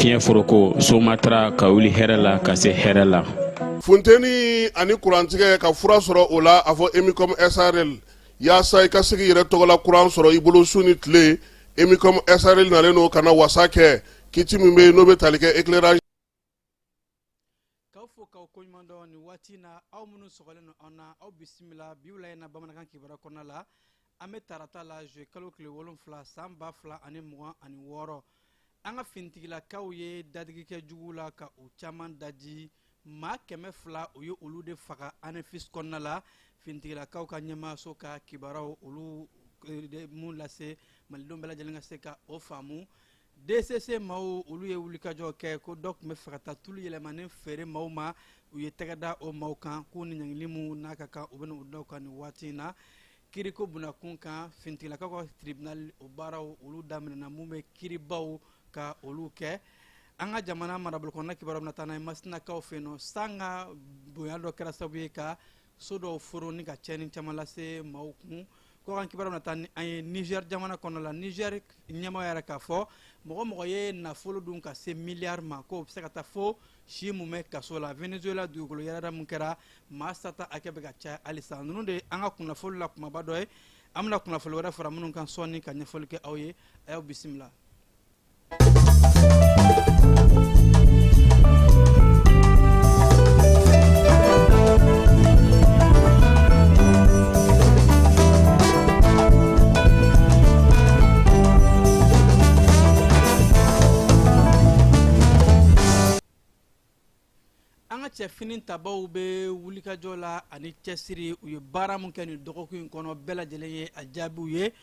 Fiɲɛ foroko Somatra ka wuli hɛrɛ la ka se hɛrɛ la. Funteni ani kurantigɛ ka fura sɔrɔ o la, a fɔ Emicom SARL yaasa i ka se k'i yɛrɛ tɔgɔla kuran sɔrɔ i bolo su ni tile. Emicom SARL nalen don ka na wasa kɛ kiti min bɛ yen n'o bɛ tali kɛ éclairage. K'aw fo k'aw koɲuman dɔn nin waati na, aw minnu sɔgɔlen don an na, aw bisimila bi wula in na bamanankan kibaruya kɔnɔna la. An bɛ tarata la, juillet kalo tile 7, san 2026. An ka finitigilakaw ye dadigi kɛ juguw la ka u caman daji. Maa 200, u ye olu de faga Anefis kɔnɔna la. Finitigilakaw ka ɲɛmaaso ka kibaruyaw olu eh, mun lase malidenw bɛɛ lajɛlen ka se ka o faamu. DCC maaw, olu ye wulikajɔ kɛ ko dɔ tun bɛ fɛ ka taa tulu yɛlɛmanen feere maaw ma. U ye tɛgɛ da o maaw kan k'u ni ɲangili mun n'a ka kan, u bɛna u da o kan nin waati in na. Kiriko bunakun kan, finitigilakaw ka tribunal o baaraw olu daminɛna, mun bɛ kiribaw ka olu kɛ. An ka jamana marabolo kɔnɔna kibaruya bɛna taa n'a ye Masinakaw fɛ yen nɔ. San ka bonya dɔ kɛra sababu ye ka so dɔw foron ni ka tiɲɛni caman lase maaw kun. Kɔkan kibaruya bɛna taa ni an ye Niger jamana kɔnɔ la. Niger ɲɛmaa yɛrɛ k'a fɔ mɔgɔ mɔgɔ ye nafolo dun ka se miliyari ma, k'o bɛ se ka taa fo si mumɛ kaso la. Venezuela, dugukolo yɛrɛyɛrɛ mun kɛra, maa sata hakɛ bɛ ka caya halisa. Ninnu de ye an ka kunnafoli la kumaba dɔ ye. An bɛna kunnafoli wɛrɛ fara minnu kan sɔɔni ka ɲɛfɔli kɛ aw ye. A y'aw bisimila. An ka cɛfini tabaw bɛ wulikajɔ la ani cɛsiri. U ye baara min kɛ nin dɔgɔkun in kɔnɔ, bɛɛ lajɛlen ye a jaabiw ye.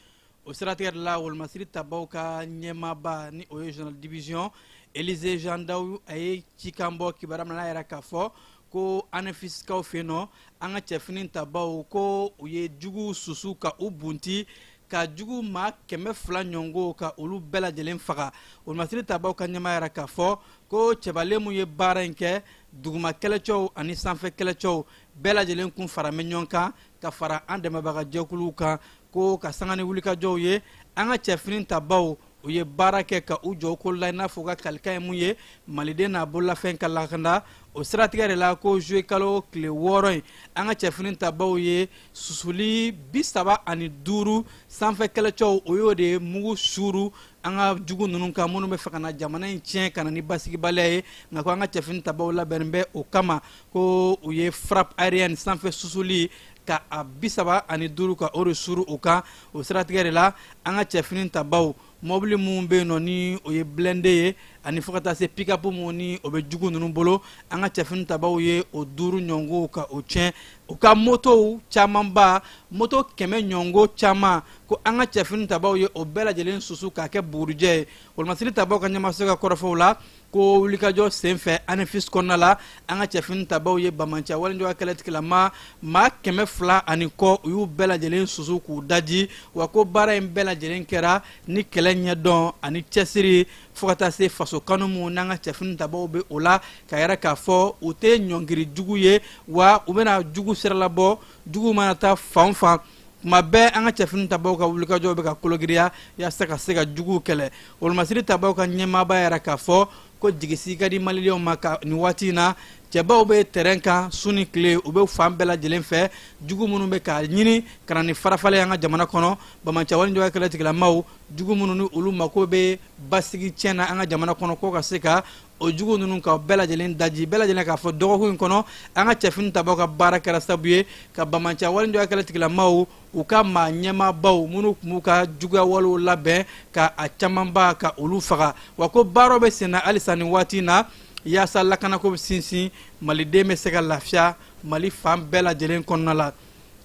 O siratigɛ de la, wolomasiri tabaw ka ɲɛmaaba, ni o ye général division Élisée Jean Daw, a ye cikan bɔ kibaruya min n'a yɛrɛ k'a fɔ ko Anefisikaw fɛ yen nɔ, an ka cɛfini tabaw ko u ye juguw susu ka u bunti, ka jugu maa 200 ɲɔgɔn ka olu bɛɛ lajɛlen faga. Wolomasiri tabaw ka ɲɛmaa yɛrɛ k'a fɔ ko cɛbalen mun ye baara in kɛ, duguma kɛlɛcɛw ani sanfɛ kɛlɛcɛw bɛɛ lajɛlen kun fara bɛ ɲɔgɔn kan ka fara an dɛmɛbaga jɛkuluw kan, ko ka sanga ni wulikajɔw ye, an ka cɛfini tabaw u ye baara kɛ ka u jɔ ko la i n'a fɔ u ka kalikan ye mun ye, maliden n'a bololafɛn ka lakanda. O siratigɛ de la, ko juillet kalo tile 6 in, an ka cɛfini tabaw ye susuli 35 sanfɛ kɛlɛcɛw, o y'o de ye mugu suuru an ka jugu ninnu kan, minnu bɛ fɛ ka na jamana in tiɲɛ ka na ni basigibaliya ye. Nka ko an ka cɛfini tabaw labɛnnen bɛ o kama, ko u ye frappe aérienne sanfɛ susuli ka a 35 ka o de suuru u kan. O siratigɛ de la, an ka cɛfini tabaw, mɔbili minnu bɛ yen nɔ ni o ye blindé ye, ani fo ka taa se pick-up minnu ni o bɛ jugu ninnu bolo, an ka cɛfini tabaw ye o 5 ɲɔgɔn ka o tiɲɛ. U ka motow camanba, moto 100 ɲɔgɔn caman, ko an ka cɛfini tabaw ye o bɛɛ lajɛlen susu k'a kɛ bugurijɛ ye. Wolomasiri tabaw ka ɲɛmaaso ka kɔrɔfɔw la, ko wulikajɔ senfɛ Anefis kɔnɔna la, an ka cɛfini tabaw ye banbaanciya walejuguya kɛlɛtigilama maa 200 ani kɔ, u y'u bɛɛ lajɛlen susu k'u daji. Wa ko baara in bɛɛ lajɛlen kɛra ni kɛlɛ ɲɛdɔn ani cɛsiri, fo ka taa se faso kanu mun n'an ka cɛfini tabaw bɛ o la, ka yɛrɛ k'a fɔ u tɛ ɲɔngiri jugu ye, wa u bɛna jugu siralabɔ jugu mana taa fan o fan. Tuma bɛɛ an ka cɛfini tabaw ka wulikajɔw bɛ ka kologiriya yaasa ka se ka juguw kɛlɛ. Wolomasiri tabaw ka ɲɛmaaba yɛrɛ k'a fɔ ko jigisigi ka di maliyɛnw ma ka nin waati in na, cɛbaw bɛ terrain kan su ni tile, u bɛ fan bɛɛ lajɛlen fɛ, jugu minnu bɛ k'a ɲini ka na ni farafalen an ka jamana kɔnɔ, banbaanciya walejuguya kɛlɛtigilamaw, jugu minnu ni olu mako bɛ basigi tiɲɛ na an ka jamana kɔnɔ, ko ka se ka o jugu ninnu ka bɛɛ lajɛlen daji. Bɛɛ lajɛlen k'a fɔ dɔgɔkun in kɔnɔ, an ka cɛfini tabaw ka baara kɛra sababu ye ka banbaanciya walejuguya kɛlɛtigilamaw, u ka maa ɲɛmaabaw minnu tun b'u ka juguya walew labɛn, ka a camanba ka olu faga. Wa ko baaraw bɛ senna halisa nin waati in na yaasa lakanako bɛ sinsin, maliden bɛ se ka lafiya Mali fan bɛɛ lajɛlen kɔnɔna la.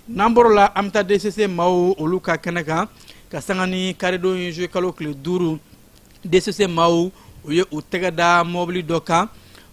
N'an bɔr'o la, an bɛ taa DCC maaw olu ka kɛnɛ kan ka sanga ni karidon ye, juillet kalo tile 5. DCC maaw, u ye u tɛgɛ da mɔbili dɔ kan,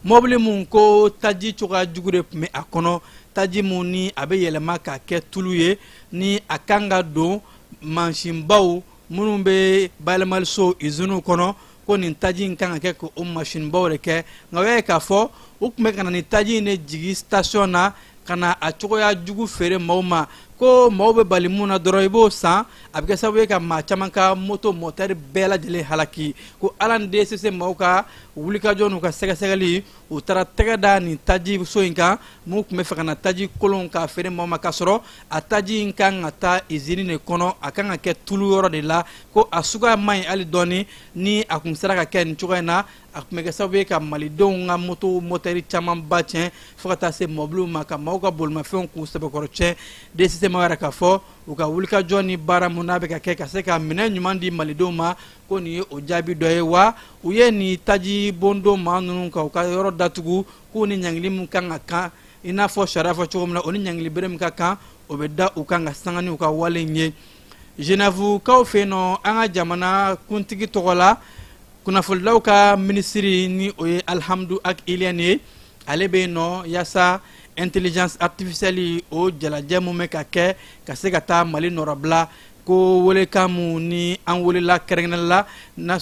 mɔbili mun ko taji cogoya jugu de tun bɛ a kɔnɔ, taji mun ni a bɛ yɛlɛma k'a kɛ tulu ye, ni a kan ka don mansinbaw minnu bɛ bayɛlɛmaliso iziniw kɔnɔ, ko nin taji in kan ka kɛ k'o masinbaw de kɛ. Nka o y'a ye k'a fɔ u tun bɛ ka na nin taji in de jigi station na ka na a cogoya jugu feere maaw ma. Ko maaw bɛ bali mun na dɔrɔn, i b'o san, a bɛ kɛ sababu ye ka maa caman ka moto mɔtɛri bɛɛ lajɛlen halaki. Ko ala ni DCC maaw ka wulikajɔ n'u ka sɛgɛsɛgɛli, u taara tɛgɛ da nin taji so in kan mun tun bɛ fɛ ka na taji kolon k'a feere maaw ma, k'a sɔrɔ a taji in kan ka taa izini de kɔnɔ, a kan ka kɛ tulu yɔrɔ de la. Ko a suguya man ɲi hali dɔɔni. Ni a kun sera ka kɛ nin cogoya in na, a tun bɛ kɛ sababu ye ka malidenw ka moto mɔtɛri camanba tiɲɛ, fo ka taa se mɔbiliw ma, ka maaw ka bolimafɛnw k'u sɛbɛkɔrɔ tiɲɛ. DCC maaw yɛrɛ k'a fɔ u ka wulikajɔ ni baara mun n'a bɛ ka kɛ ka se ka minɛn ɲuman di malidenw ma, ko nin ye o jaabi dɔ ye. Wa u ye nin taji bondon maa ninnu ka u ka yɔrɔ datugu, k'u ni ɲangili min kan ka kan, i n'a fɔ sariya fɔ cogo min na, o ni ɲangili bere min ka kan, o bɛ da u kan ka sanga ni u ka wale in ye. Genève-kaw fɛ yen nɔ, an ka jamana kuntigi tɔgɔ la, kunnafonidilaw ka minisiri ni o ye Alihamudu Ag Iliyan ye, ale bɛ yen nɔ yaasa intelligence artificielle o jalajɛ mun bɛ ka kɛ ka se ka taa Mali nɔrɔbila. Ko welekan mun ni an welela kɛrɛnkɛrɛnnenya la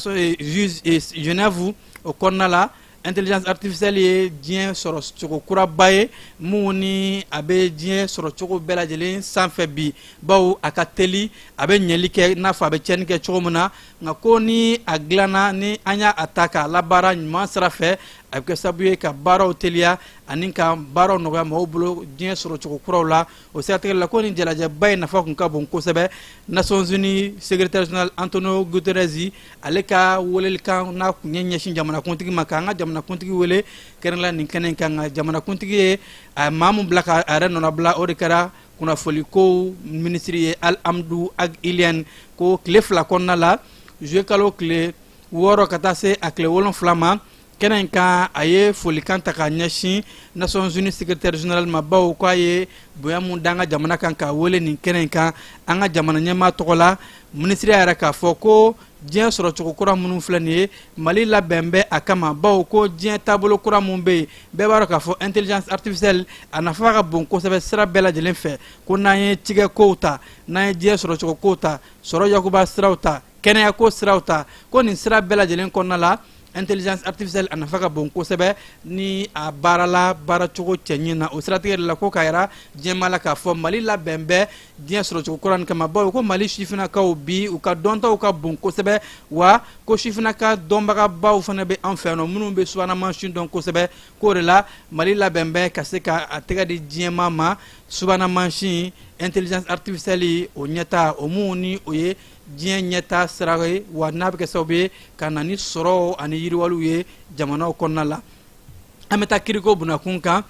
Genève o kɔnɔna la, intelligence artificielle ye diɲɛ sɔrɔ cogo kuraba ye mun ni a bɛ diɲɛ sɔrɔ cogo bɛɛ lajɛlen sanfɛ bi, bawo a ka teli, a bɛ ɲɛli kɛ i n'a fɔ a bɛ tiɲɛni kɛ cogo min na. Nka ko ni a dilanna, ni an y'a ta k'a labaara ɲuman sira fɛ, a bɛ kɛ sababu ye ka baaraw teliya ani ka baaraw nɔgɔya mɔgɔw bolo diɲɛ sɔrɔ cogo kuraw la. O siratigɛ la, ko nin jalajɛba in nafa kun ka bon kosɛbɛ. Nations Unies secrétaire général Antonio Guterres, ale ka welelikan n'a kun ye ɲɛsin jamanakuntigi ma, k'an ka jamanakuntigi wele kɛrɛnkɛrɛnnenya nin kɛnɛ in kan. Nka jamanakuntigi ye a maa mun bila ka a yɛrɛ nɔnabila, o de kɛra kunnafoniko minisiri ye Alhamdu Ag Iliyan. Ko tile 2 kɔnɔna la, juillet kalo tile 6 ka taa se a tile 7 ma, kɛnɛ in kan, a ye folikan ta ka ɲɛsin Nations Unies secrétaire général ma, bawo k'a ye bonya mun da an ka jamana kan k'a wele nin kɛnɛ in kan an ka jamana ɲɛmaa tɔgɔ la. Minisiri yɛrɛ k'a fɔ ko diɲɛ sɔrɔcogo kura minnu filɛ nin ye, Mali labɛn bɛ a kama, bawo ko diɲɛ taabolo kura mun bɛ yen, bɛɛ b'a dɔn k'a fɔ intelligence artificielle a nafa ka bon kosɛbɛ sira bɛɛ lajɛlen fɛ. Ko n'an ye cikɛ kow ta, n'an ye diɲɛ sɔrɔcogo kow ta, sɔrɔ yakuba siraw ta, kɛnɛyako siraw ta, ko nin sira bɛɛ lajɛlen kɔnɔna la, intelligence artificielle a nafa ka bon kosɛbɛ ni a baarala baaracogo cɛɲi na. O siratigɛ de la, ko k'a yira diɲɛmaa la k'a fɔ Mali labɛn bɛ diɲɛ sɔrɔcogo kura nin kama, bawo ko Mali sifinnakaw bi, u ka dɔntaw ka bon kosɛbɛ, wa ko sifinnaka dɔnbagabaw fana bɛ an fɛ yan nɔ minnu bɛ subahana mansin dɔn kosɛbɛ. K'o de la Mali labɛn bɛ ka se ka a tɛgɛ di diɲɛmaa ma, subahana mansin intelligence artificielle o ɲɛta o mun ni o ye diɲɛ ɲɛta sira ye, wa n'a bɛ kɛ sababu ye ka na ni sɔrɔw ani yiriwaliw ye jamanaw kɔnɔna la. An bɛ taa kiriko bunakun kan.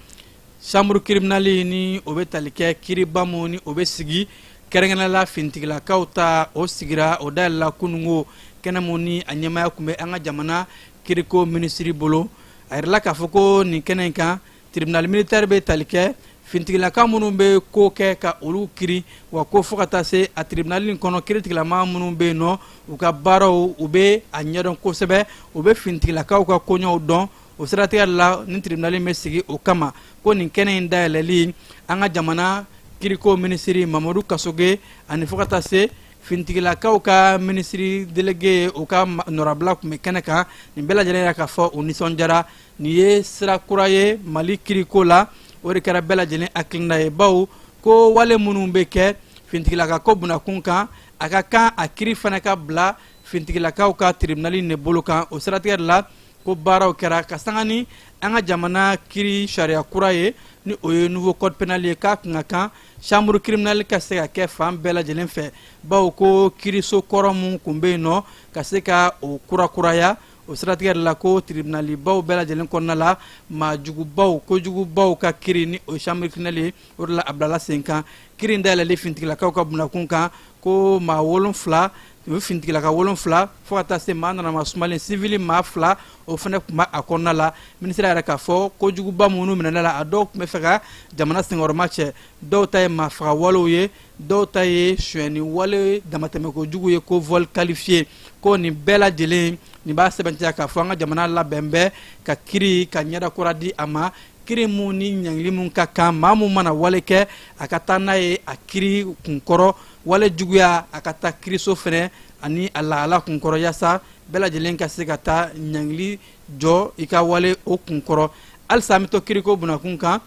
Chambre criminelle ni o bɛ tali kɛ kiriba mun ni o bɛ sigi kɛrɛnkɛrɛnnenya la finitigilakaw ta, o sigira, o dayɛlɛla kunungo kɛnɛ mun ni a ɲɛmaaya tun bɛ an ka jamana kiriko minisiri bolo. A yirala k'a fɔ ko nin kɛnɛ in kan, tribunal militaire bɛ tali kɛ finitigilaka minnu bɛ ko kɛ ka olu kiri, wa ko fo ka taa se a tribunal in kɔnɔ, kiritigilama minnu bɛ yen nɔ, u ka baaraw u bɛ a ɲɛdɔn kosɛbɛ, u bɛ finitigilakaw ka koɲɛw dɔn. O siratigɛ la, ni tribunal in bɛ sigi o kama. Ko nin kɛnɛ in dayɛlɛli, an ka jamana kiriko minisiri Mamadu Kasoge ani fo ka taa se finitigilakaw ka minisiri délégué, o ka nɔrabila tun bɛ kɛnɛ kan. Nin bɛɛ lajɛlen y'a k'a fɔ u nisɔndiyara, nin ye sira kura ye Mali kiriko la. O de kɛra bɛɛ lajɛlen hakilina ye, bawo ko wale minnu bɛ kɛ finitigilaka ko bunakun kan, a ka kan a kiri fana ka bila finitigilakaw ka tribunal de bolo kan. O siratigɛ de la, ko baaraw kɛra ka sanga ni an ka jamana kiri sariya kura ye, ni o ye nouveau code pénal ye, k'a kun ka kan chambre criminelle ka se ka kɛ fan bɛɛ lajɛlen fɛ, bawo ko kiriso kɔrɔ mun kun bɛ yen nɔ, ka se ka o kurakuraya. O siratigɛ de la, ko tribunalibaw bɛɛ lajɛlen kɔnɔna la, maajugubaw, kojugubaw ka kiri ni o chambre criminelle ye, o de la a bilala sen kan. Kiri in dayɛlɛli finitigilakaw ka bunakun kan, ko maa 7, u ye finitigilaka 7, fo ka taa se maa nanama sumalen sivili maa 2, o fana tun b'a kɔnɔna la. Minisiri yɛrɛ k'a fɔ kojuguba minnu minɛna la, a dɔw tun bɛ fɛ ka jamana senkɔrɔma cɛ, dɔw ta ye maa faga walew ye, dɔw ta ye sonyɛni wale damatɛmɛkojugu ye, ko vol qualifié. Ko nin bɛɛ lajɛlen nin b'a sɛbɛntiya k'a fɔ an ka jamana labɛn bɛ ka kiri ka ɲɛda kura di a ma, kiri mun ni ɲangili mun ka kan maa mun mana wale kɛ, a ka taa n'a ye a kiri kunkɔrɔ, wale juguya a ka taa kiriso fɛnɛ ani a lahala kunkɔrɔ, yaasa bɛɛ lajɛlen ka se ka taa ɲangili jɔ i ka wale o kunkɔrɔ. Halisa an bɛ to kiriko bunakun kan.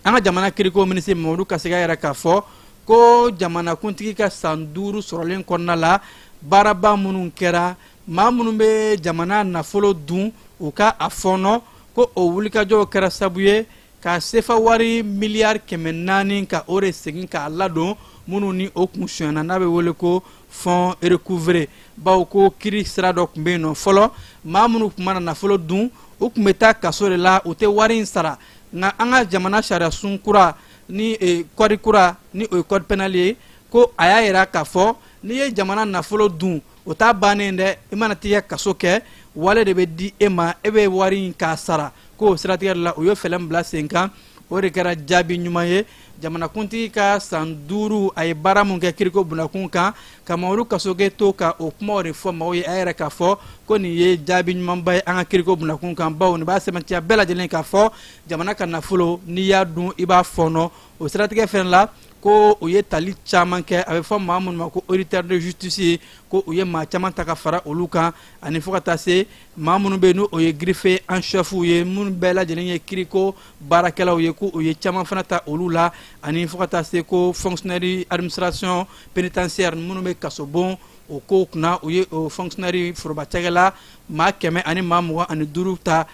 An ka jamana kiriko minisiri Mamadu Kasega yɛrɛ k'a fɔ Ko jamanakuntigi ka san 5 sɔrɔlen kɔnɔna la, baaraba minnu kɛra, maa minnu bɛ jamana nafolo dun u ka a fɔɔnɔ, ko o wulikajɔw kɛra sabu ye ka sefa wari miliyari 400 ka o de segin k'a ladon minnu ni o kun sonyana, n'a bɛ wele ko fonds recouvré. Bawo ko kiri sira dɔ tun bɛ yen nɔ fɔlɔ, maa minnu tun mana nafolo dun, u tun bɛ taa kaso de la, u tɛ wari in sara. Nka an ka jamana sariyasun kura ni kɔdi kura ni o ye code pénal ye, ko a y'a yira k'a fɔ n'i ye jamana nafolo dun, o t'a bannen dɛ, i mana t'i ka kaso kɛ, wale de bɛ di e ma, e bɛ wari in k'a sara. K'o siratigɛ la, u ye fɛɛrɛ min bila sen kan, o de kɛra jaabi ɲuman ye. Jamanakuntigi ka san 5, a ye baara mun kɛ kiriko bunakun kan, ka Mamadu Kasoge to ka o kumaw de fɔ maaw ye, a yɛrɛ k'a fɔ ko nin ye jaabi ɲumanba ye an ka kiriko bunakun kan, bawo nin b'a sɛmɛntiya bɛɛ lajɛlen k'a fɔ jamana ka nafolo, n'i y'a dun, i b'a fɔɔnɔ. O siratigɛ fɛnɛ la, ko u ye tali caman kɛ, a bɛ fɔ maa minnu ma ko auditeur de justice ye, ko u ye maa caman ta ka fara olu kan, ani fo ka taa se maa minnu bɛ yen n'o ye greffier en chef ye, minnu bɛɛ lajɛlen ye kiriko baarakɛlaw ye, ko u ye caman fana ta olu la, ani fo ka taa se ko fonctionnaire administration pénitentiaire minnu bɛ kasobon o kow kunna, u ye o fonctionnaire forobacakɛla maa 125 ta.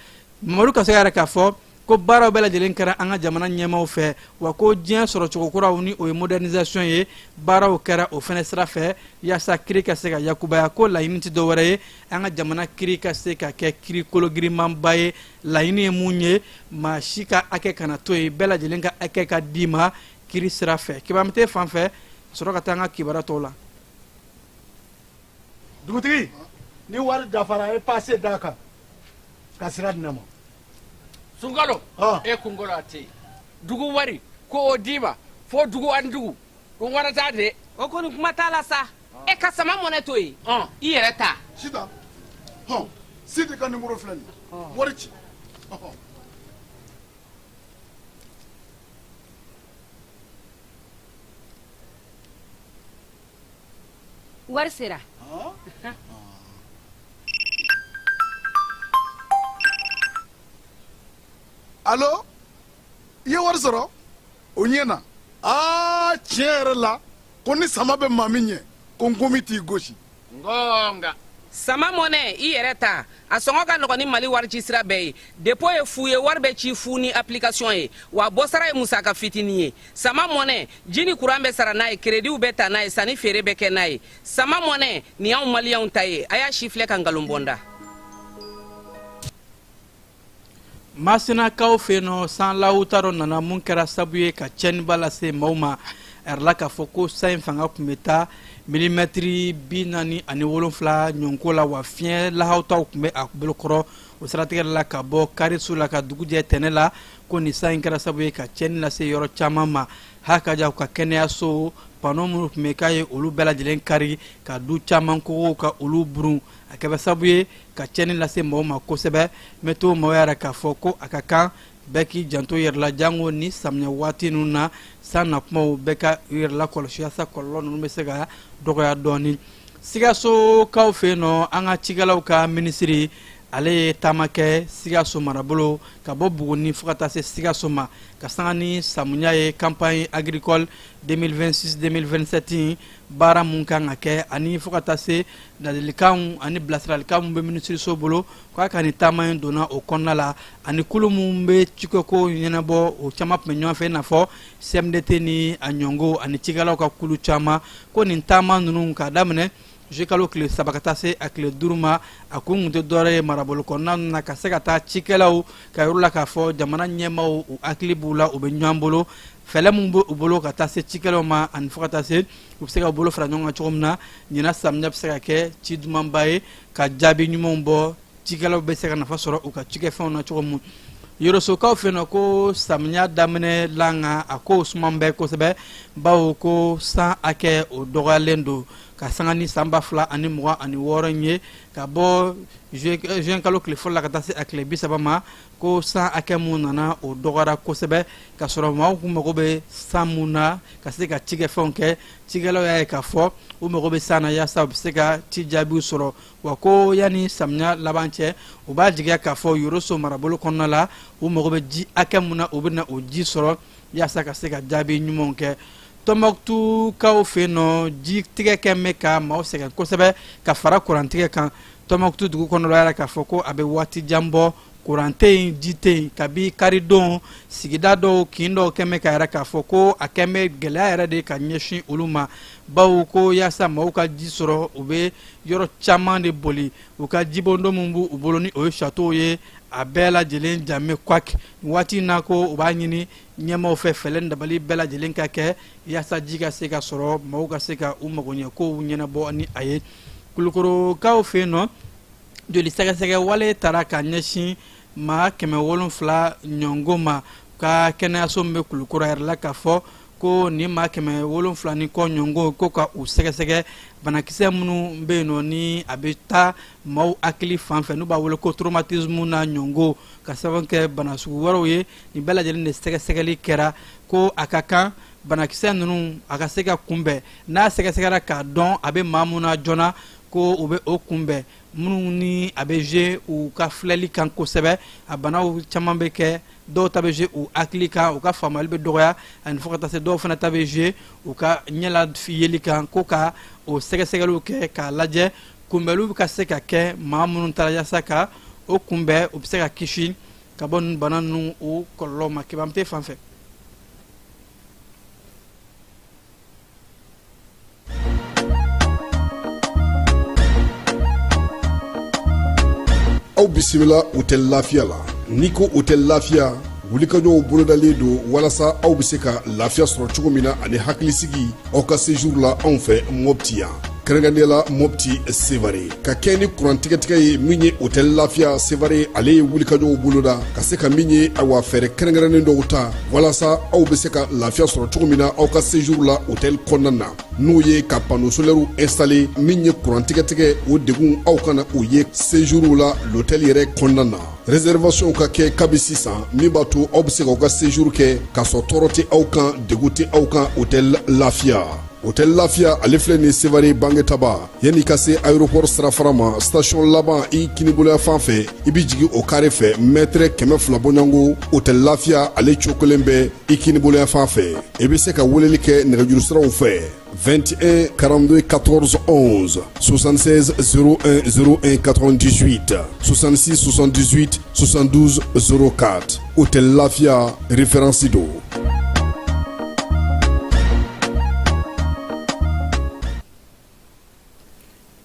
Mamadu Kasoge yɛrɛ k'a fɔ ko baaraw bɛɛ lajɛlen kɛra an ka jamana ɲɛmaaw fɛ, wa ko diɲɛ sɔrɔcogo kuraw ni o ye modernisation ye, baaraw kɛra o fɛnɛ sira fɛ yaasa kiri ka se ka yakubaya. Ko laɲini tɛ dɔwɛrɛ ye, an ka jamana kiri ka se ka kɛ kiri kologirinmanba ye. Laɲini ye mun ye? Maa si ka hakɛ kana to yen, bɛɛ lajɛlen ka hakɛ ka d'i ma kiri sira fɛ. Kibamite fan fɛ, ka sɔrɔ ka taa an ka kibaruya tɔw la. Dugutigi, ni wari dafara, a ye passe d'a kan ka sira di ne ma. Sunkalo, e kunkolo a tɛ yen. Dugu wari ko o d'i ma fo dugu ani dugu ɗum warata de. O kɔni kuma t'a la sa. E ka sama mɔnɛ to yen, i yɛrɛ ta. Sitan, hɔn, Sidi ka nimoro filɛ nin ye, wari ci. Wari sera. Alo, i ye wari sɔrɔ? O ɲɛna. Aa, tiɲɛ yɛrɛ la, ko ni sama bɛ maa min ɲɛ, ko nkomi t'i gosi. Ngonga. Sama mɔnɛ, i yɛrɛ ta. A sɔngɔ ka nɔgɔn ni Mali wari ci sira bɛɛ ye. Dépôt ye fu ye, wari bɛ ci fu ni application ye, wa bɔsara ye musaka fitinin ye. Sama mɔnɛ, ji ni kuran bɛ sara n'a ye, créditw bɛ ta n'a ye, sanni feere bɛ kɛ n'a ye. Sama mɔnɛ, nin y'anw maliyɛnw ta ye. A y'a si filɛ ka nkalon bɔ n da. Masinakaw fɛ yen nɔ, san lawuta dɔ nana mun kɛra sabu ye ka tiɲɛniba lase maaw ma. A yɛrɛ la k'a fɔ ko san in fanga tun bɛ taa milimɛtiri 47 ɲɔgɔnko la, wa fiɲɛ lahawutaw tun bɛ a bolokɔrɔ. O siratigɛ la, ka bɔ karisu la ka dugu jɛ tɛnɛ la, ko nin san in kɛra sabu ye ka tiɲɛni lase yɔrɔ caman ma. Hakaja ka kɛnɛyaso panneau minnu tun bɛ k'a ye, olu bɛɛ lajɛlen kari, ka du caman kogow ka olu burun. A kɛra sabu ye ka tiɲɛni lase mɔgɔw ma kosɛbɛ. Mɛ to maaw yɛrɛ k'a fɔ ko a ka kan bɛɛ k'i janto yɛrɛ la, jango ni samiya waati ninnu na, san na kumaw, bɛɛ ka yɛrɛ la kɔlɔsi yaasa kɔlɔlɔ ninnu bɛ se ka dɔgɔya dɔɔni. Sikasokaw fɛ yen nɔ, an ka cikɛlaw ka minisiri, ale ye taama kɛ Sikaso marabolo, ka bɔ Buguni fo ka taa se Sikaso ma, ka sanga ni samiya ye, campagne agricole 2026-2027 baara mun kan ka kɛ, ani fo ka taa se ladilikanw ani bilasiralikan mun bɛ minisiriso bolo k'a ka nin taama in donna o kɔnɔna la. Ani kulu mun bɛ cikɛko ɲɛnabɔ, o caman tun bɛ ɲɔgɔn fɛ, i n'a fɔ CMDT ni a ɲɔngo ani cikɛlaw ka kulu caman. Ko nin taama ninnu k'a daminɛ juillet kalo tile 3 ka taa se a tile 5 ma, a kun tun tɛ dɔwɛrɛ ye marabolo kɔnɔna na, ka se ka taa cikɛlaw ka yɔrɔ la k'a fɔ jamana ɲɛmaaw u hakili b'u la, u bɛ ɲɔgɔn bolo, fɛɛrɛ mun bɛ u bolo ka taa se cikɛlaw ma, ani fo ka taa se u bɛ se ka bolo fara ɲɔgɔn kan cogo min na ɲinan samiya bɛ se ka kɛ ci dumanba ye, ka jaabi ɲumanw bɔ, cikɛlaw bɛ se ka nafa sɔrɔ u ka cikɛfɛnw na cogo min. Yorosokaw fɛ yen nɔ, ko samiya daminɛ la, nka a ko suman bɛ kosɛbɛ, bawo ko san hakɛ o dɔgɔyalen don ka sanga ni san 2026 in ye, ka bɔ juin kalo tile fɔlɔ la ka taa se a tile 30 ma, ko san hakɛ mun nana o dɔgɔyara kosɛbɛ, ka sɔrɔ maaw kun mago bɛ san mun na ka se ka cikɛfɛnw kɛ. Cikɛlaw y'a ye k'a fɔ u mago bɛ san na yaasa u bɛ se ka ci jaabiw sɔrɔ, wa ko yanni samiya laban cɛ, u b'a jigiya k'a fɔ Yoroso marabolo kɔnɔna la, u mago bɛ ji hakɛ mun na, u bɛ na o ji sɔrɔ yaasa ka se ka jaabi ɲumanw kɛ. Tɔnbɔkutukaw fɛ yen nɔ, jitigɛ kɛ bɛ ka maaw sɛgɛn kosɛbɛ ka fara kurantigɛ kan. Tɔnbɔkutu dugu kɔnɔ yɛrɛ k'a fɔ ko a bɛ waati jan bɔ, kuran tɛ yen, ji tɛ yen. Kabi karidon, sigida dɔw, kin dɔw kɛn bɛ ka yɛrɛ k'a fɔ ko a kɛn bɛ gɛlɛya yɛrɛ de ka ɲɛsin olu ma, bawo ko yaasa maaw ka ji sɔrɔ, u bɛ yɔrɔ caman de boli. U ka jibondo min b'u bolo ni o ye château ye, a bɛɛ lajɛlen jame kwak. Waati in na, ko u b'a ɲini ɲɛmaaw fɛ, fɛɛrɛ dabali bɛɛ lajɛlen ka kɛ yaasa ji ka se ka sɔrɔ, maaw ka se ka u magoɲɛ kow ɲɛnabɔ ni a ye. Kulukorokaw fɛ yen nɔ, joli sɛgɛsɛgɛ wale taara ka ɲɛsin maa 700 ɲɔgɔn ma ka kɛnɛyaso min bɛ Kulukoro yɛrɛ la, k'a fɔ ko nin maa 700 ni kɔ ɲɔgɔn, ko ka u sɛgɛsɛgɛ banakisɛ minnu bɛ yen nɔ ni a bɛ taa maaw hakili fan fɛ, n'u b'a wele ko traumatisme na ɲɔgɔn, ka sababu kɛ bana sugu wɛrɛw ye. Nin bɛɛ lajɛlen de sɛgɛsɛgɛli kɛra, ko a ka kan banakisɛ ninnu a ka se ka kunbɛn. N'a sɛgɛsɛgɛra k'a dɔn a bɛ maa mun na joona, ko u bɛ o kunbɛn. Minnu ni a bɛ jouer u ka filɛli kan kosɛbɛ, a banaw caman bɛ kɛ, dɔw ta bɛ jouer u hakili kan, u ka faamuyali bɛ dɔgɔya, ani fo ka taa se dɔw fana ta bɛ jouer u ka ɲɛla yeli kan, ko ka o sɛgɛsɛgɛliw kɛ k'a lajɛ kunbɛliw bɛ ka se ka kɛ maa minnu taara, yaasa ka o kunbɛn, u bɛ se ka kisi ka bɔ nin bana ninnu o kɔlɔlɔ ma. Kibamute fan fɛ. Aw bisimila Hôtel Lafiya la. N'i ko Hôtel Lafiya, wulikajɔw bolodalen don walasa aw bɛ se ka lafiya sɔrɔ cogo min na ani hakilisigi aw ka séjour la anw fɛ Mopti yan, kɛrɛnkɛrɛnnenya la Mopti Sevare. Ka kɛ ni kuran tigɛtigɛ ye min ye, Hôtel Lafiya Sevare ale ye wulikajɔw boloda ka se ka min ye, awa, fɛɛrɛ kɛrɛnkɛrɛnnen dɔw ta walasa aw bɛ se ka lafiya sɔrɔ cogo min na aw ka séjour la hôtel kɔnɔna na, n'o ye ka panneau solaire installé. Min ye kuran tigɛtigɛ, o degun aw kana o ye séjour la l'hôtel yɛrɛ kɔnɔna na. Réservation ka kɛ kabi sisan, min b'a to aw bɛ se k'aw ka séjour kɛ k'a sɔrɔ tɔɔrɔ tɛ aw kan, degun tɛ aw kan. Hôtel Lafiya, Hôtel Lafiya ale filɛ nin Sevare Bangetaba, yanni ka se aéroport sirafara ma, station laban i kiniboloya fan fɛ, i bɛ jigin o carré fɛ, mètre 200 bɔɲɔgɔnko, Hôtel Lafiya ale cokolen bɛ i kiniboloya fan fɛ. I bɛ se ka weleli kɛ nɛgɛjuru siraw fɛ: 21 42 14 11, 76 01 01 98, 66 78 72 04. Hôtel Lafia, référence do.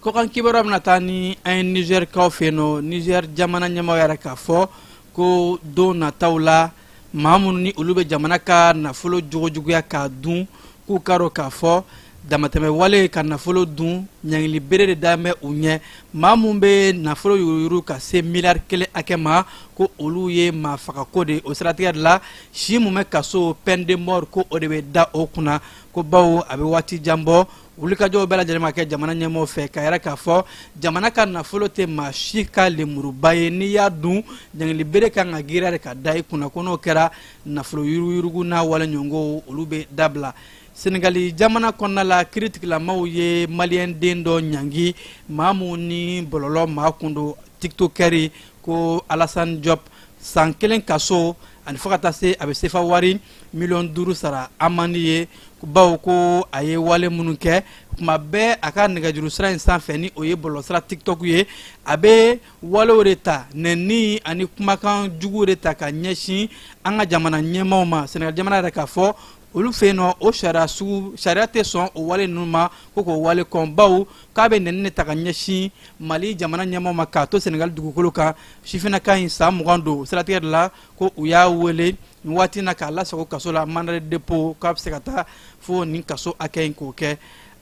Kɔkan kibaruya bɛna taa ni an ye Nizɛrikaw fɛ yen nɔ. Nizɛri jamana ɲɛmaaw yɛrɛ k'a fɔ ko don nataw la, maa minnu ni olu bɛ jamana ka nafolo jogojuguya k'a dun, k'u k'a dɔn k'a fɔ damatɛmɛ wale ka nafolo dun, ɲangili bere de da bɛ u ɲɛ. Maa mun bɛ nafolo yuruguyurugu ka se miliyari 1 hakɛ ma, ko olu ye maa fagako de. O siratigɛ de la, si mun bɛ kaso, peine de mort, ko o de bɛ da o kunna. Ko bawo a bɛ waati jan bɔ, wulikajɔw bɛɛ lajɛlen ma kɛ jamana ɲɛmɔgɔw fɛ ka yɛrɛ k'a fɔ jamana ka nafolo tɛ maa si ka lemuruba ye. N'i y'a dun, ɲangili bere kan ka giriya de ka da i kunna. Ko n'o kɛra, nafolo yuruguyurugu n'a wale ɲɔgɔnw, olu bɛ dabila. Senegali jamana kɔnɔna la, kiiritigilamaw ye maliyɛn den dɔ ɲangi, maa mun ni bɔlɔlɔ maa kun don, tiktokɛri, ko Alassane Diop, san 1 kaso ani fo ka taa se a bɛ sefa wari miliyɔn 5 sara amande ye, bawo ko a ye wale minnu kɛ tuma bɛɛ a ka nɛgɛjuru sira in sanfɛ, ni o ye bɔlɔlɔsira TikTok ye, a bɛ walew de ta, nɛni ani kumakan jugu de ta ka ɲɛsin an ka jamana ɲɛmaaw ma. Senegal jamana yɛrɛ k'a fɔ olu fɛ yen nɔ, o sariya sugu, sariya tɛ sɔn o wale ninnu ma, ko k'o wale kɔn, bawo k'a bɛ nɛni de ta ka ɲɛsin Mali jamana ɲɛmaaw ma k'a to Senegal dugukolo kan. Sifinnaka in san 20 don. Siratigɛ de la, ko u y'a wele nin waati na k'a lasago kaso la, mandat de dépôt, k'a bɛ se ka taa fo nin kaso hakɛ in k'o kɛ.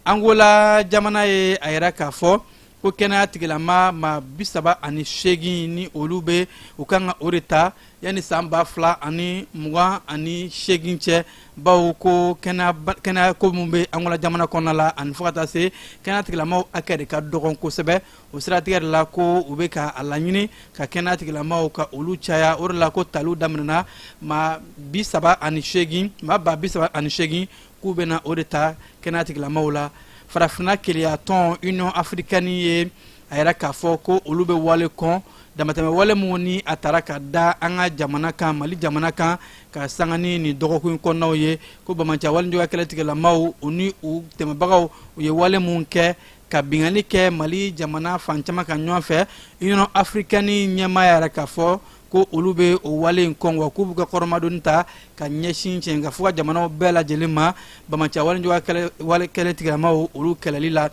Angola jamana ye a yira k'a fɔ ko kɛnɛya tigilama maa 38 ni olu bɛ u kan ka o de ta yanni san 2028 cɛ, bawo ko kɛnɛya ko min bɛ Angola jamana kɔnɔna la, ani fo ka taa se kɛnɛya tigilamaw hakɛ de ka dɔgɔn kosɛbɛ. O siratigɛ de la, ko u bɛ ka a laɲini ka kɛnɛya tigilamaw ka olu caya. O de la ko taliw daminɛna, maa 38, maa 38,000, k'u bɛna o de ta kɛnɛya tigilamaw la. Farafinna kelenya tɔn, Union africaine, ye a yɛrɛ k'a fɔ ko olu bɛ wale kɔn. Damatɛmɛ wale minnu ni a taara ka da an ka jamana kan, Mali jamana kan, ka sanga ni nin dɔgɔkun in kɔnɔnaw ye, ko banbaanci walejuguya kɛlɛtigɛlamaw, u ni u dɛmɛbagaw, u ye wale minnu kɛ ka binkanni kɛ Mali jamana fan caman kan ɲɔgɔn fɛ. Union africaine ɲɛmaa yɛrɛ k'a fɔ ko olu bɛ o wale in kɔn, wa k'u b'u ka kɔrɔmadoni ta ka ɲɛsin cɛnkafo ka jamanaw bɛɛ lajɛlen ma banbaanci walejuguya wale kɛlɛtigɛlamaw olu kɛlɛli la.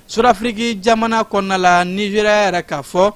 Sudafiriki jamana kɔnɔna la, Nizeriya yɛrɛ k'a fɔ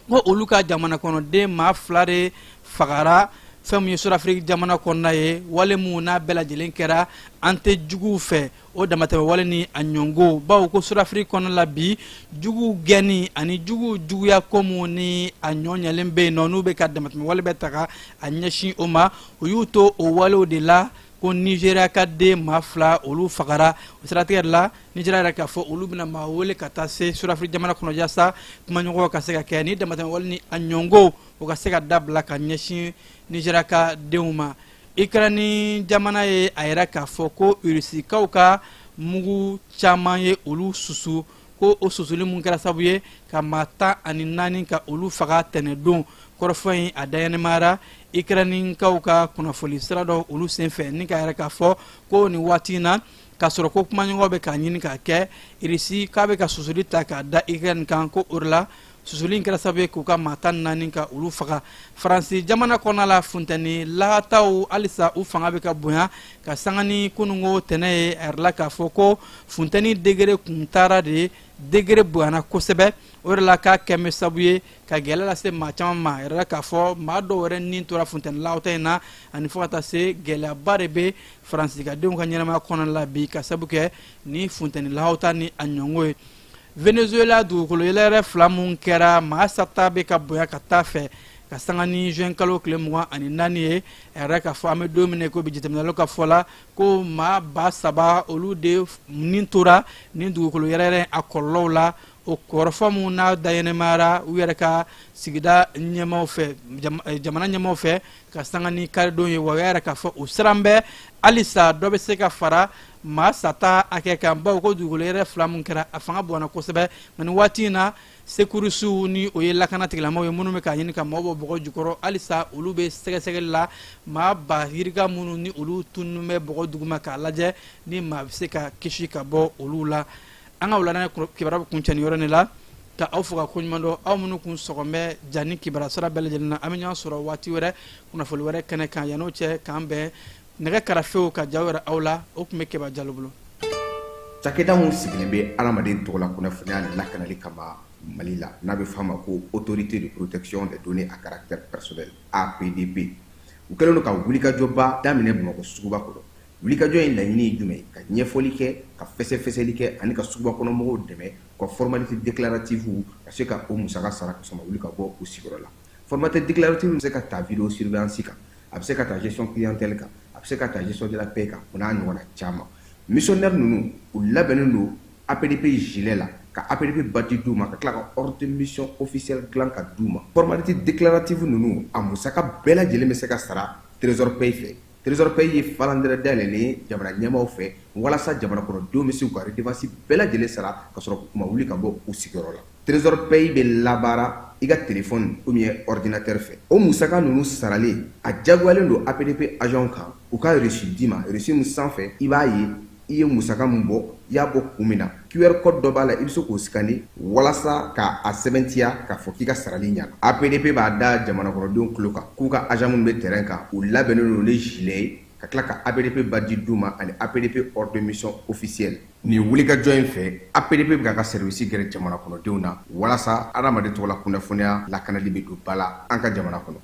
ko olu ka jamana kɔnɔden maa 2 de fagara fɛn min ye Sudafiriki jamana kɔnɔna ye. Wale minnu n'a bɛɛ lajɛlen kɛra, an tɛ juguw fɛ, o damatɛmɛ wale ni a ɲɔngo, bawo ko Sudafiriki kɔnɔna la bi, juguw gɛnni ani juguw juguya ko minnu ni a ɲɔ ɲɛlen bɛ yen nɔ, n'u bɛ ka damatɛmɛ wale bɛ ta ka a ɲɛsin o ma, u y'u to o walew de la ko Nizeriya ka den maa 2 olu fagara. O siratigɛ de la, Nizeriya yɛrɛ k'a fɔ olu bɛna maa wele ka taa se Sudafiriki jamana kɔnɔ yaasa kumaɲɔgɔnw ka se ka kɛ ni damatɛmɛ wale ni a ɲɔngo o ka se ka dabila ka ɲɛsin Nizeriya ka denw ma. Ukraine jamana ye a yɛrɛ k'a fɔ ko Irisikaw ka mugu caman ye olu susu, ko o susuli mun kɛra sababu ye ka maa 14 ka olu faga tɛnɛdon. Kɔrɔfɔ in a daɲɛnɛmayara Ukrainekaw ka kunnafoni sira dɔ olu senfɛ, ni k'a yɛrɛ k'a fɔ ko nin waati in na, k'a sɔrɔ ko kumaɲɔgɔn bɛ k'a ɲini k'a kɛ, Irisi k'a bɛ ka susuli ta k'a da Ukraine kan, ko o de la susuli in kɛra sababu ye k'u ka maa 14 ka olu faga. Faransi jamana kɔnɔna la, funtɛni lahataw halisa u fanga bɛ ka bonya ka sanga ni kununko tɛnɛ ye. A yɛrɛ la k'a fɔ ko funtɛni degere kun taara de degere bonyana kosɛbɛ, o de la k'a kɛ bɛ sababu ye ka gɛlɛya lase maa caman ma. A yɛrɛ la k'a fɔ maa dɔw yɛrɛ ni tora funtɛni lahata in na, ani fo ka taa se gɛlɛyaba de bɛ faransikadenw ka ɲɛnamaya kɔnɔna la bi ka sababu kɛ ni funtɛni lahata ni a ɲɔngo ye. Venezuela, dugukolo yɛlɛyɛrɛ 2 mun kɛra, maa sata bɛ ka bonya ka taa fɛ ka sanga ni juin kalo tile 24 ye. A yɛrɛ k'a fɔ an bɛ don min na ko bi, jateminɛlaw ka fɔ la ko maa 3000 olu de ni tora ni dugukolo yɛrɛyɛrɛ a kɔlɔlɔw la. O kɔrɔfɔ mun n'a daɲɛnɛmayara u yɛrɛ ka sigida ɲɛmaaw fɛ, jamana ɲɛmaaw fɛ, ka sanga ni karidon ye. Wa u y'a yɛrɛ k'a fɔ o siran bɛ halisa dɔ bɛ se ka fara maa sata hakɛ kan, bawo ko dugukolo yɛrɛ 2 mun kɛra, a fanga bonyana kosɛbɛ. Nka nin waati in na, sekurisiw ni o ye lakana tigilamaw ye minnu bɛ k'a ɲini ka maaw bɔ bɔgɔ jukɔrɔ, halisa olu bɛ sɛgɛsɛgɛli la maa ba yirika minnu ni olu tununnen bɛ bɔgɔ duguma, k'a lajɛ ni maa bɛ se ka kisi ka bɔ olu la. An ka wulada kibaruya bɛ kuncɛ nin yɔrɔ nin la, ka aw fo ka koɲuman dɔn, aw minnu kun sɔgɔn bɛ ja ni kibaruya sira bɛɛ lajɛlen na. An bɛ ɲɔgɔn sɔrɔ waati wɛrɛ kunnafoni wɛrɛ kɛnɛ kan. Yan'o cɛ, k'an bɛn nɛgɛ karafew ka jaw yɛrɛ aw la. O tun bɛ Keba Jalo bolo. Cakɛda min sigilen bɛ adamaden tɔgɔla kunnafoniya lakanali kama Mali la, n'a bɛ f'a ma ko Autorité de protection des données à caractère personnel, APDP, u kɛlen don ka wulikajɔba daminɛ Bamakɔ suguba kɔnɔ. Wulikajɔ in laɲini ye jumɛn ye? Ka ɲɛfɔli kɛ, ka fɛsɛfɛsɛli kɛ ani ka suguba kɔnɔ mɔgɔw dɛmɛ u ka formalité déclarative ka se ka o musaka sara ka sɔn ka wuli ka bɔ u sigiyɔrɔ la. Formalité déclarative bɛ se ka ta vidéo surveillance kan, a bɛ se ka ta gestion clientèle kan, a bɛ se ka ta gestion de la paie kan, o n'a ɲɔgɔnna caman. Missionnaire ninnu, u labɛnnen don APDP gilet la, ka APDP badge d'u ma, ka tila ka ordre de mission officielle dilan ka d'u ma. Formalité déclarative ninnu, a musaka bɛɛ lajɛlen bɛ se ka sara Trésor Pay fɛ. Trésor Pay ye falandɛrɛ dayɛlɛlen ye jamana ɲɛmaaw fɛ walasa jamana kɔnɔdenw bɛ se k'u ka redevance bɛɛ lajɛlen sara ka sɔrɔ u ma wuli ka bɔ u sigiyɔrɔ la. Trésor Pay bɛ labaara i ka téléphone ou bien ordinateur fɛ. O musaka ninnu saralen, a diyagoyalen don APDP agent kan u ka reçu d'i ma, reçu min sanfɛ i b'a ye i ye musaka min bɔ, i y'a bɔ kun min na. QR code dɔ b'a la, i bɛ se k'o scanner walasa k'a sɛbɛntiya k'a fɔ k'i ka sarali ɲɛna. APDP b'a da jamana kɔnɔdenw tulo kan k'u ka agent minnu bɛ terrain kan, u labɛnnen don ni gilet ye, ka tila ka APDP badge d'u ma ani APDP ordre de mission officielle. Nin wulikajɔ in fɛ, APDP bɛ k'a ka service gɛrɛ jamana kɔnɔdenw na walasa adamaden tɔgɔla kunnafoniya lakanali bɛ don ba la an ka jamana kɔnɔ.